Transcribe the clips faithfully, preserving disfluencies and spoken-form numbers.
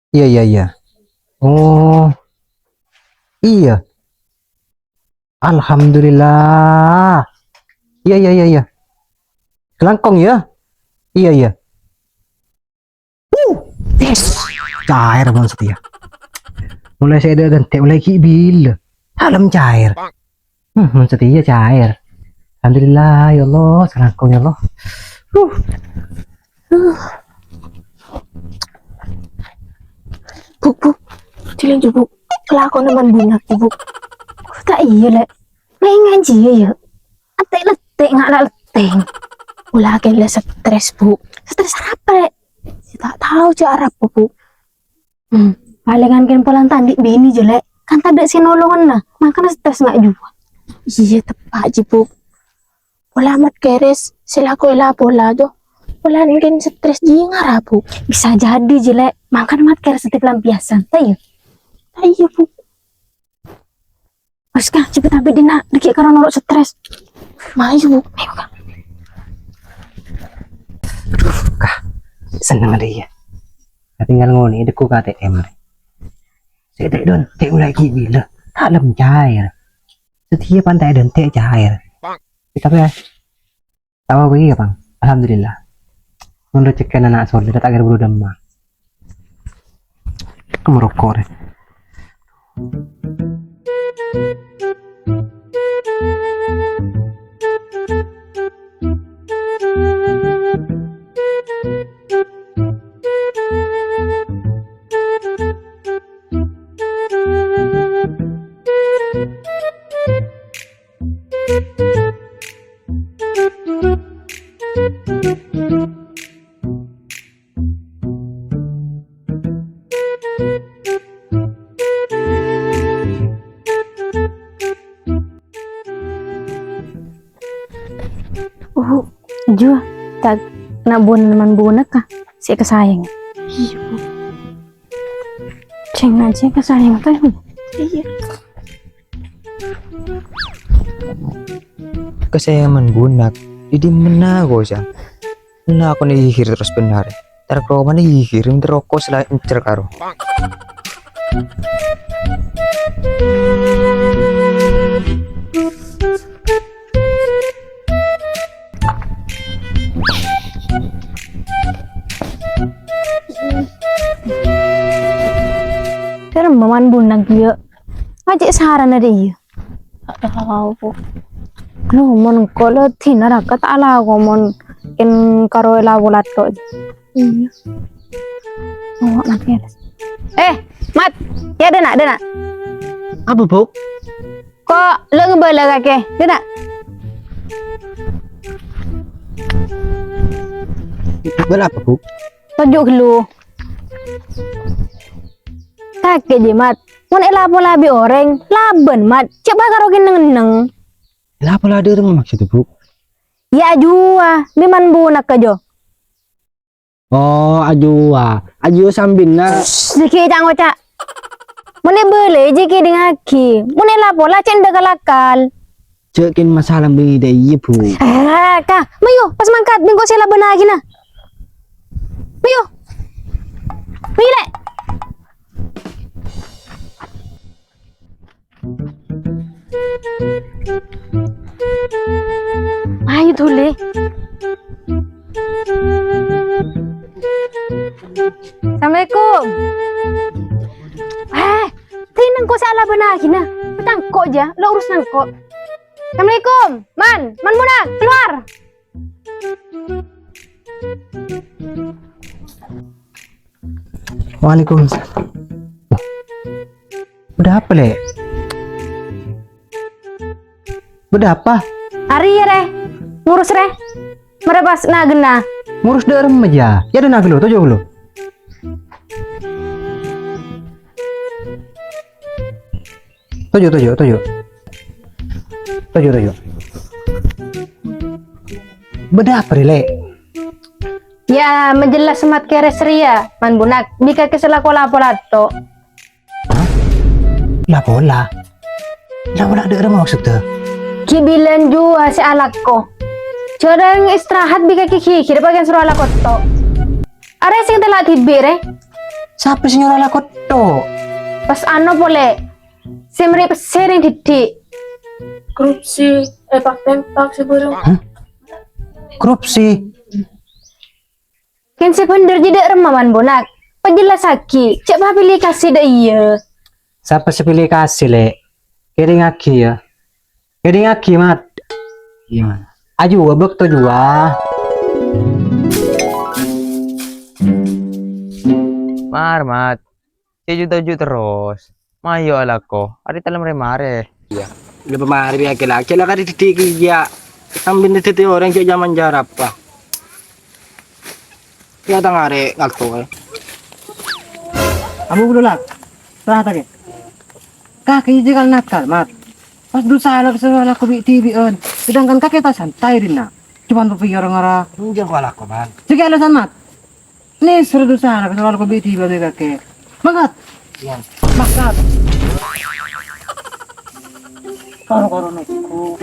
Iyâ, iyâ, iyâ. Oh. Iyâ. Alhamdulillah. Iyâ, iyâ, iyâ, iyâ. Kalangkong, yâ? Iyâ, iyâ. Uh, yes. Caèr, Bang Setia. Molaè sè èdhâ'-dhântè' molaè ghi' bilâ. Dalem caèr. Hmm, Bang Setia caèr. Alhamdulillah, ya Allah, kalangkong, ya Allah. Huh. Huh. Bu', Bu', dhuli, Bu'. Kalakowan Man Bunak, Bu'. Ta' iyâ, Lè'. Mè' ngajhi, yâ. Atè' lettè' nga' la lettèng. Molaè kèng la stres, Bu'. Stres arapa, Lè'? Sè ta' tao jâ' arapa, Bu'. Hmm, palèngan kèng polana ta' andi' binè jâ, Lè'. Kan tadâ' sè nolongana, mangkana stres nga' jiyâ. Iyâ, teppa' jiyâ, Bu'. Pola Mat Keres sè lako èla pola, to. Pola kèng stres jiyâ ngara, Bu'. Bisa jadi jiyâ, Lè'. Mangkana Mat Keres sè pelampiasan, ta' iyâ? Ta' iyâ, Bu'. Wes, Kak, cepet abit dina, dikit karo noro' stres. Mayu, Bu. Ayo, Kak. Aduh, Kak. Seneng dâ' iyâ. Tinggal ngonè', dâgghu' ka A T M. Sè ta' èdhântè' molaè ghi' bilâ. Dalem caèr. Setia pan ta' èdhântè' caèr. Tapè, yâ, Tawa bâgi, yâ, Bang. Alhamdulillah. Mon rejhekkèna na' solè, ta' kèra buru dâmma. Kemroko rè. Oh, jua, ta' na' bun-, Man Bunak, Kak, sè kasayang. Iyâ, Bu. Cèng ajiyâ kasayang, Kak. Iyâ. Kasayang Man Bunak, dâ' dimma, Kak, jâ? Na' kok nèhir terros bhender. Tar karo mana nèhir, nèhir roko selain encer karo. Kèrèm Man Bunak, yâ. Ajjhâ' sarana dâ' iyâ. Ta' tao, Bu. Loh, mon engko' la dinna raka ta' alako mon kèng karo èla pola to'. Iyâ. Oh, nanti ada. Eh, Mat, yâ, dâna', dâna'. Apa, Bu? Ko' la ngabâlâ kakè, dâna'. Bâlâ apa, Bu? Toju' ghâllu. Kakè jiyâ, Mat. Mon èla pola bi' orèng, labân, Mat. Cè' bâ' karo kennèng-ennèng. Èla pola dâ' remma maksodda, Bu? Yâ, ajiyâ, bi' Man Bunak, Kak, jâ. Oh, ajiyâ. Ajiyâ sambina. Sss, dâggi' ca'-ngoca'. Mon èbâlâi jiyâ kèdingngaghi. Mon èla pola cè' endâ' kal-akal. Cè' kèng masalah bâdâ iyâ, Bu. Eh, Kak, mayu, pas mangkat, bi' engko' sè labâna ghina. Mayu. Mayu, Lè'. Ayo, dhuli. Assalamualaikum. Eh, sè nèng ko' sè labâna ghina. Tangko' jâ, lo urus nangko'. Assalamualaikum, Man. Man Bunak, keluar. Waalaikumsalam. Bâdâ apa, Lè'? Bâdâ apa? Arèya, Rè. Ngurus, Rè. Mara pas na' ghâna. Ngurus dâ' remma jâ. Yâ, dâ' na' ghâllu, toju' ghâllu. Toju', toju', toju'. Toju', toju'. Bâdâ apa rè, Lè'? Yâ, majelas Mat Keres rèya, Man Bunak, bi' kakè sè lako la pola to'. Hah? La pola? La pola dâ' remma maksodda? Ghi' bilân jiyâ sè alako. Jhârâng istirahat bi' kakè ghighir pakèyan soro alako to'. Arèya sè tella' dhibi', rè. Sapa sè nyoro alako tho'? Pas ano polè, sè mèrè pèssè rèng dhiddhi'. Korupsi, èpak-tèmpak sè bhâreng. Hah? Korupsi? Kèng sè bhendher jiyâ dâ' remma, Man Bonak. Pajellassaghi, jhâ' papèlè kasè dâ' iyâ. Sapa sè pèlè kasè, Lè'? Kèrèngngaghi, yâ. Kèrèngngaghi, Mat. Iyâ, Man. Ajuwâ bâkto juwâ. Mar, Mat. Cè' ju-toju' terros. Mayu alako. Arè talem rè marè. Iyâ. Lè pamarè bi' akè-lakè la kadhi dhiddhi' kèya. Sambina dhâddhi orèng jhâ' jaman jhâ' arapa. Iyâ, tang arè ngakto, eh. Ambu dulu, Lak. Rahatake. Kakè jhâ' kal-nakal, Mat. Pas dhusa la soro alako bi' dhibi'ân. Sedangkan kakè ta' santai dinna'. Cobâ' pèyar ngara. Enjâ' ko alako, Man. Jhâ' kè alasan, Mat. Nèser dhusa la soro alako bi' dhibi'ân kakè. Mangkat. Iyâ. Mangkat. Karo-karo nèko.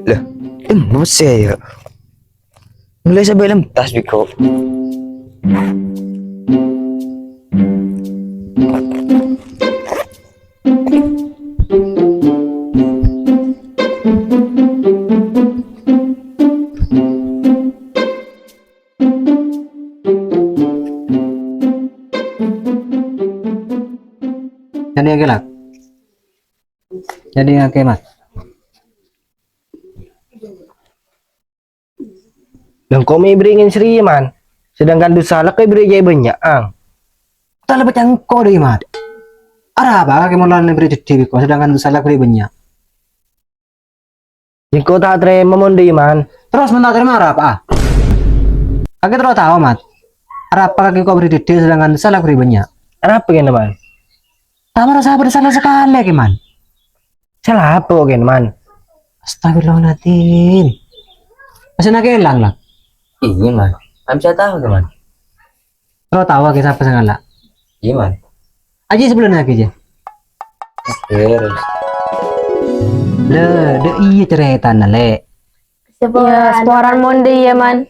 Lah, emmo sè, yâ? Mulai sabâlem tas, biko. Jadi, oke lah. Jadi, oke, Mas. Lengko mè' bherri'en sèrè, Man. Sedangkan dhusa la èbherri' jhâ' bânnya', ang. Ta' la pècangko dâ' Mat. Arapa kakè mon la èbherri' dhiddhi' biko, sedangkan dhusa la èbherri' bânnya'? Engko' ta' tarèma mon dâ' Man. Terros mon ta' tarèma arapa, ah? Kakè terro tao, Mat. Arapa kakè ko' èbherri' dhiddhi', sedangkan dhusa la èbherri' bânnya'? Arapa kènè, Man? Ta' marasa bâdâ sala sakalè, kè, Man. Sala apa kèn, Man? Astagfirullahaladzim. Masih nak elang, lah? Iyâ, Man. Am saya tahu, Man. Lo tahu ke sapa sangala? Iyâ, Man. Aji sebelum lagi aja. Terros. Le, de iya ceritana, Le. Iyâ, saporana mon dâ' iyâ, Man.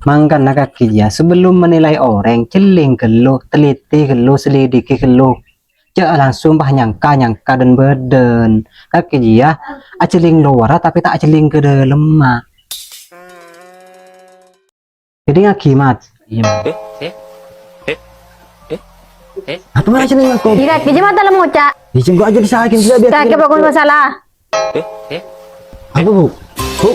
Mangkana kakè jiyâ, sebelum menilai orèng, jhelling ghâllu, teliti ghâllu, selidiki ghâllu. Jhâ' langsung pas nyangka-nyangka dân-bâdân. Kakè jiyâ, ajhelling lowara tapè ta' ajhelling ka dâlemma. Jadi ngagi, Mat. Iyâ, Mat. Eh, eh, eh, eh, eh. Apa, Mat, jeneng aku? Iyâ, kakè jiyâ, Mat, la ngoca'. Iyâ, jenggo aja disakin, tidak biar kakè pokok masalah. Eh, eh. Apa, Bu? Bu?